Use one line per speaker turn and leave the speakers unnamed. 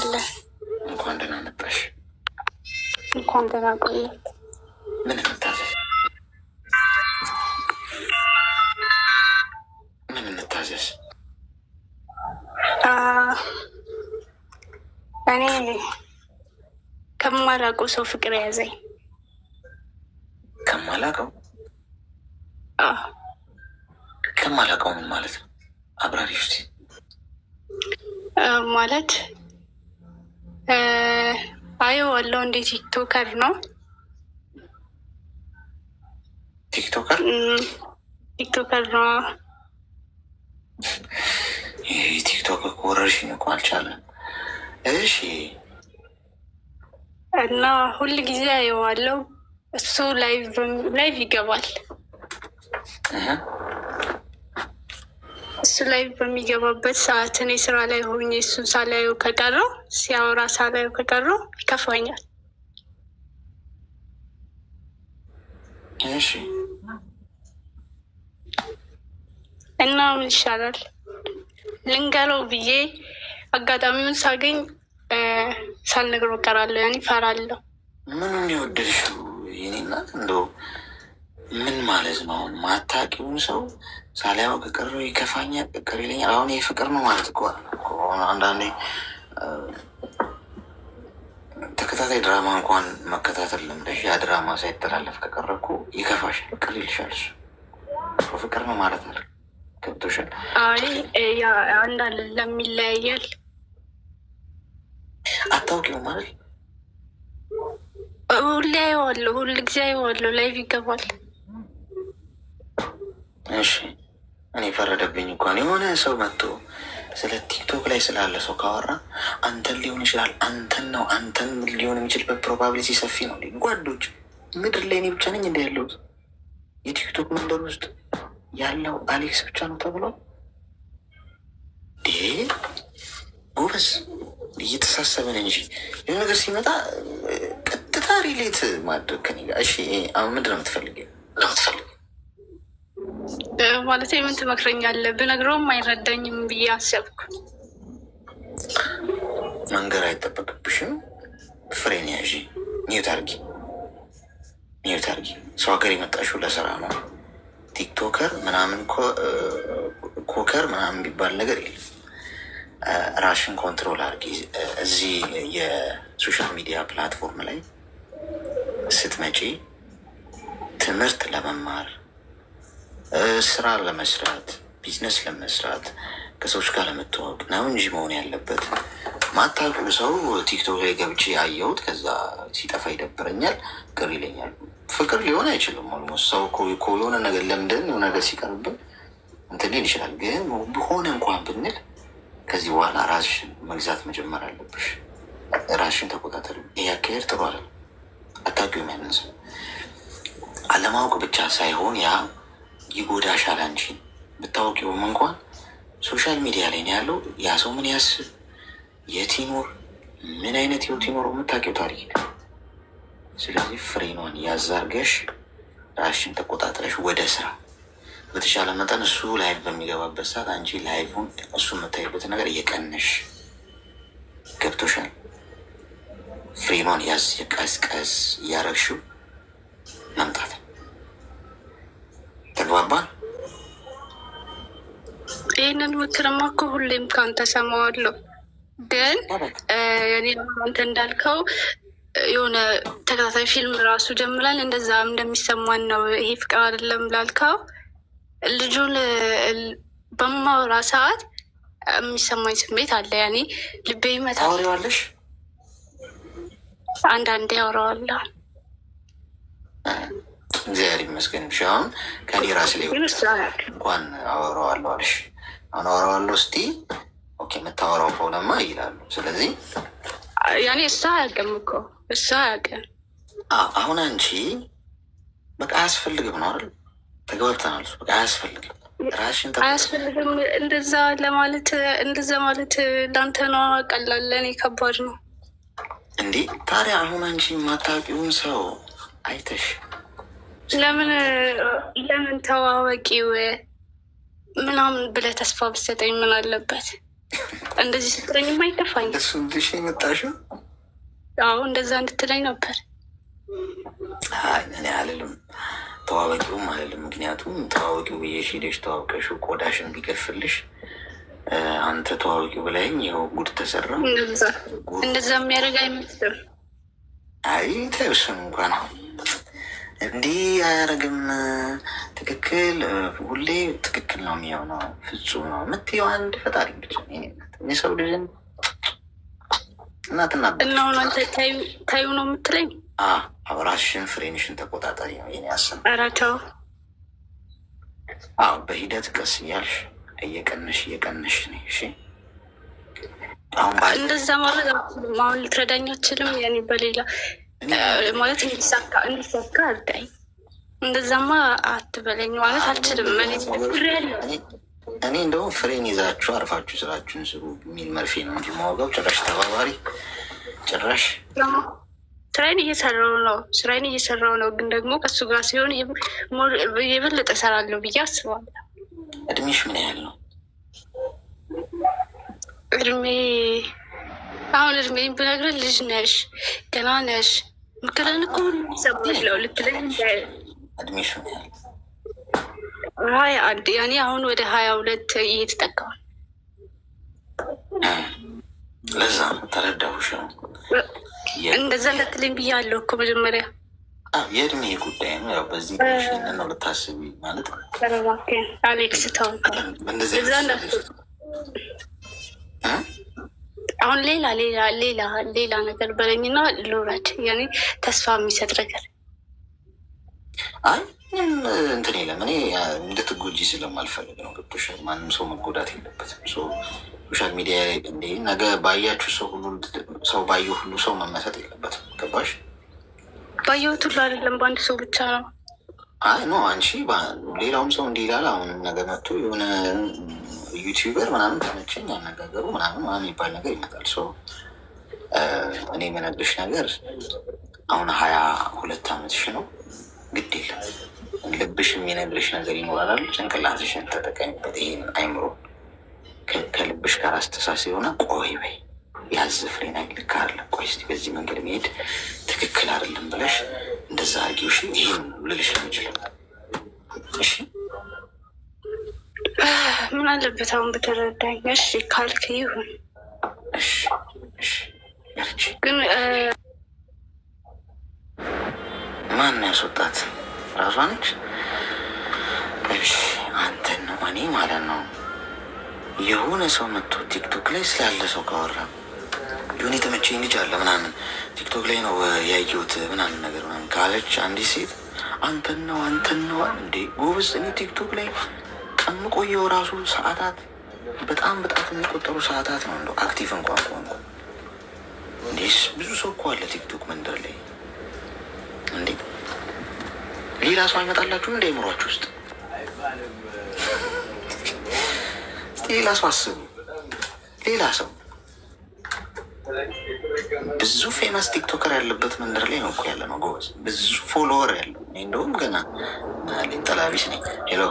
ይስጥልን።
እንኳን ደህና መጣሽ።
እንኳን ደህና ቆየ።
ምን እንታዘዝ? ምን እንታዘዝ?
እኔ ከማላውቀው ሰው ፍቅር የያዘኝ።
ከማላውቀው?
አዎ።
ከማላውቀው ምን ማለት ነው? አብራሪ እስኪ።
ማለት አየዋለሁ እንደ TikToker ነው።
TikToker?
TikToker ነው።
ይህ ቲክቶክ እኮ ወረርሽኝ እኮ አልቻለም። እሺ።
እና ሁል ጊዜ አየዋለሁ። እሱ live ይገባል። እሱ live በሚገባበት ሰዓት እኔ ስራ ላይ ሆኜ እሱን ሳላየው ከቀረው፣ ሲያወራ ሳላየው ከቀረው ይከፋኛል።
እሺ።
እና ምን ይሻላል፣ ልንገረው ብዬ አጋጣሚውን ሳገኝ ሳልነግረው እቀራለሁ። ያን እፈራለሁ።
ምኑን የወደድሽው የኔ እናት? እንደው ምን ማለት ነው? አሁን ማታውቂውን ሰው ሳላየው ከቀረው ይከፋኛል፣ ቅር ይለኛል። አሁን ይህ ፍቅር ነው ማለት እኮ አይደለም እኮ። አሁን አንዳንዴ ተከታታይ ድራማ እንኳን መከታተል ለምደሽ ያ ድራማ ሳይተላለፍ ከቀረ እኮ ይከፋሻል፣ ቅር ይልሻል። እሱ ፍቅር ነው ማለት አይደለም። ገብቶሻል?
አይ፣ ያ አንዳንድ ለሚለያያል።
አታውቂውም ማለት?
ሁሌ አየዋለሁ፣ ሁል ጊዜ አየዋለሁ። Live ይገባል።
እሺ፣ እኔ ፈረደብኝ እንኳን የሆነ ሰው መጥቶ ስለ ቲክቶክ ላይ ስላለ ሰው ካወራ አንተን ሊሆን ይችላል። አንተን ነው፣ አንተን ሊሆን የሚችልበት probability ሰፊ ነው። ጓዶች፣ ምድር ላይ እኔ ብቻ ነኝ እንደ ያለሁት? የቲክቶክ መንደር ውስጥ ያለው አሌክስ ብቻ ነው ተብሏል። ጎበዝ፣ እየተሳሰብን እንጂ የሆነ ነገር ሲመጣ ቀጥታ relate ማድረግ ከእኔ ጋር። እሺ፣ አሁን ምንድን ነው የምትፈልጊው?
ማለት ምን ትመክረኛለህ? ብነግረውም አይረዳኝም ብዬ አሰብኩ።
መንገር አይጠበቅብሽም። ፍሬን ያዢ፣ mute አርጊ፣ mute አርጊ። ሰው ሀገር የመጣሽው ለስራ ነው። TikToker ምናምን ኮከር ምናምን የሚባል ነገር የለም። ራሽን control አርጊ። እዚህ የ social media platform ላይ ስትመጪ ትምህርት ለመማር፣ ስራ ለመስራት፣ ቢዝነስ ለመስራት፣ ከሰዎች ጋር ለመተዋወቅ ነው እንጂ መሆን ያለበት ማታውቂው ሰው ቲክቶክ ላይ ገብቼ ያየሁት ከዛ ሲጠፋ ይደብረኛል፣ ቅር ይለኛል። ፍቅር ሊሆን አይችልም። Almost ሰው እኮ የሆነ ነገር ለምደን የሆነ ነገር ሲቀርብን እንትን ሊል ይችላል። ግን ሆነ እንኳን ብንል ከዚህ በኋላ ራስሽን መግዛት መጀመር አለብሽ። ራስሽን ተቆጣጠሪ። ይህ አካሄድ ጥሩ አይደለም። አታውቂውም ያንን ሰው፣ አለማወቅ ብቻ ሳይሆን ያ ይጎዳሻል። አንቺን ብታወቂውም እንኳን social media ላይ ነው ያለው። ያ ሰው ምን ያስብ፣ የት ይኖር፣ ምን አይነት ህይወት ይኖረው የምታውቂው ታሪክ ነው። ስለዚህ ፍሬኗን ያዛርገሽ ራስሽን ተቆጣጥረሽ ወደ ስራ፣ በተሻለ መጠን እሱ live በሚገባበት ሰዓት አንቺ live ን እሱ የምታይበት ነገር እየቀነሽ፣ ገብቶሻል። ፍሬኗን ያዝ ቀስቀስ እያረግሽው መምጣት። ተግባባን?
ይህንን ምክርማ እኮ ሁሌም ከአንተ ሰማዋለሁ። ግን እኔ አንተ እንዳልከው የሆነ ተከታታይ ፊልም ራሱ ጀምረን እንደዛ እንደሚሰማን ነው። ይሄ ፍቅር አይደለም ላልከው ልጁን በማወራ ሰዓት የሚሰማኝ ስሜት አለ። ያኔ ልቤ ይመታል።
ታወሪዋለሽ?
አንዳንዴ አወራዋለሁ።
እግዚአብሔር ይመስገን። እሺ፣ አሁን ከኔ ራስ ላይ
ግን እሱ አያውቅም።
እንኳን አወራዋለሁ አልሽ። አሁን አወራዋለሁ እስቲ okay፣ የምታወራው ከሆነማ ይላሉ። ስለዚህ
ያኔ እሱ አያውቅም እኮ፣ እሱ አያውቅም።
አዎ፣ አሁን አንቺ በቃ አያስፈልግም ነው አይደል? ተግባብተናል። በቃ አያስፈልግም። ራስሽን
አያስፈልግም እንደዛ ለማለት፣ እንደዛ ማለት ለአንተ ነው ቀላል፣ ለእኔ ከባድ ነው።
እንዴ፣ ታዲያ አሁን አንቺ የማታውቂውን ሰው አይተሽ
ለምን ለምን ተዋወቂው ምናምን ብለህ ተስፋ ብትሰጠኝ ምን አለበት? እንደዚህ ስትለኝማ አይከፋኝም።
እንደሱ እንድሽ የመጣሽው?
አዎ፣ እንደዛ እንድትለኝ ነበር።
አይ፣ እኔ አልልም፣ ተዋወቂውም አልልም። ምክንያቱም ተዋወቂው ብዬሽ ሄደሽ ተዋውቀሽው ቆዳሽን ቢገፍልሽ፣ አንተ ተዋወቂው ብለኸኝ ይኸው ጉድ ተሰራ።
እንደዛ የሚያደርግ አይመስልም።
አይ ተይው፣ እሱን እንኳን እንዲህ አያደርግም። ትክክል፣ ሁሌ ትክክል ነው የሚሆነው፣ ፍጹም ነው የምትይው አንድ ፈጣሪ ብቻ። የሰው ልጅን እናትና
እና አሁን አንተ ታዩ ነው የምትለኝ?
ራስሽን ፍሬንሽን ተቆጣጣሪ ነው የኔ ሀሳብ።
ኧረ ተው።
አዎ፣ በሂደት ቀስ እያልሽ እየቀነሽ እየቀነሽ ነው። እሺ፣ አሁን
እንደዛ ማድረግ አልችልም። አሁን ልትረዳኝ አትችልም? ያኔ በሌላ ማለት እንዲሳካ እንዲሳካ እርዳኝ። እንደዛማ አትበለኝ ማለት አልችልም።
እኔ እንደውም ፍሬን ይዛችሁ አርፋችሁ ስራችሁን ስሩ የሚል መርፌ ነው እንጂ የማወጋው፣ ጭራሽ ተባባሪ ጭራሽ።
ስራዬን እየሰራው ነው። ስራዬን እየሰራው ነው። ግን ደግሞ ከእሱ ጋር ሲሆን የበለጠ እሰራለሁ ብዬ አስባለሁ።
እድሜሽ ምን ያህል ነው?
እድሜ፣ አሁን እድሜን ብነግርህ ልጅ ነሽ፣ ገና ነሽ፣ ምክርን እኮ ሁሉ ሰባለው ልትለኝ።
እድሜሽ ምን ያህል?
21፣ ያኔ አሁን ወደ 22 እየተጠጋሁ።
ለዛ ነው፣ ተረዳሁሽ።
እንደዛ እንዳትለኝ ብያለሁ እኮ መጀመሪያ።
የእድሜ ጉዳይ ነው። ያው በዚህ ይህንን ነው ልታስቢ ማለት።
እባክህን አሌክስ ተው።
እንደዚህ
አሁን ሌላ ሌላ ሌላ ሌላ ነገር በለኝና ልውረድ። ያኔ ተስፋ የሚሰጥ ነገር።
አይ፣ ምንም እንትን የለም። እኔ እንድትጎጂ ስለማልፈልግ ነው። ገብቶሻል? ማንም ሰው መጎዳት የለበትም። Social media ላይ እንደ ነገ ባያችሁ ሰው ሁሉ፣ ሰው ባየው ሁሉ ሰው መመሰጥ የለበትም። ገባሽ?
ባየሁት ሁሉ አይደለም፣ በአንድ ሰው ብቻ ነው።
አይ no፣ አንቺ ሌላውም ሰው እንዲህ ይላል። አሁን ነገ መጥቶ የሆነ YouTuber ምናምን ተመቸኝ አነጋገሩ ምናምን ምናምን የሚባል ነገር ይመጣል። So እኔ የምነግርሽ ነገር አሁን 22 ዓመትሽ ነው። ግድ የለም፣ ልብሽ የሚነግርሽ ነገር ይኖራል። ጭንቅላትሽን ተጠቀሚበት። ይሄን አይምሮ ከልብሽ ጋር አስተሳሰብ የሆነ ቆይ በይ፣ ያዝ ፍሬን፣ ልክ አይደለም፣ ቆይ እስኪ በዚህ መንገድ መሄድ ትክክል አይደለም ብለሽ እንደዛ አድርጊው። እሺ፣ ይሄን ልልሽ የምችለው፣ እሺ።
ምን አለበት አሁን ብትረዳኝ? እሺ ካልክ ይሁን።
እሺ እሺ።
ግን
ማን ያስወጣት? ራሷ ነች። እሺ፣ አንተን ነው እኔ ማለት ነው። የሆነ ሰው መጥቶ ቲክቶክ ላይ ስላለ ሰው ካወራ፣ የሆነ የተመቸኝ ልጅ አለ ምናምን፣ ቲክቶክ ላይ ነው ያየሁት ምናምን ነገር ምናምን ካለች አንዲት ሴት፣ አንተን ነው፣ አንተን ነው እንዴ ጎበዝ። እኔ ቲክቶክ ላይ ከምቆየው ራሱ ሰዓታት በጣም በጣት የሚቆጠሩ ሰዓታት ነው እንደው active እንኳን ከሆንኩ። እንዴስ ብዙ ሰው እኮ አለ ቲክቶክ መንደር ላይ። እንዴ ሌላ ሰው አይመጣላችሁም? እንደ አይምሯችሁ ውስጥ እስኪ ሌላ ሰው አስቡ። ሌላ ሰው፣ ብዙ famous TikToker ያለበት መንደር ላይ ነው እኮ ያለ ነው ጎበዝ። ብዙ follower ያለው፣ እኔ እንደውም ገና ጠላቢስ ነኝ። Hello.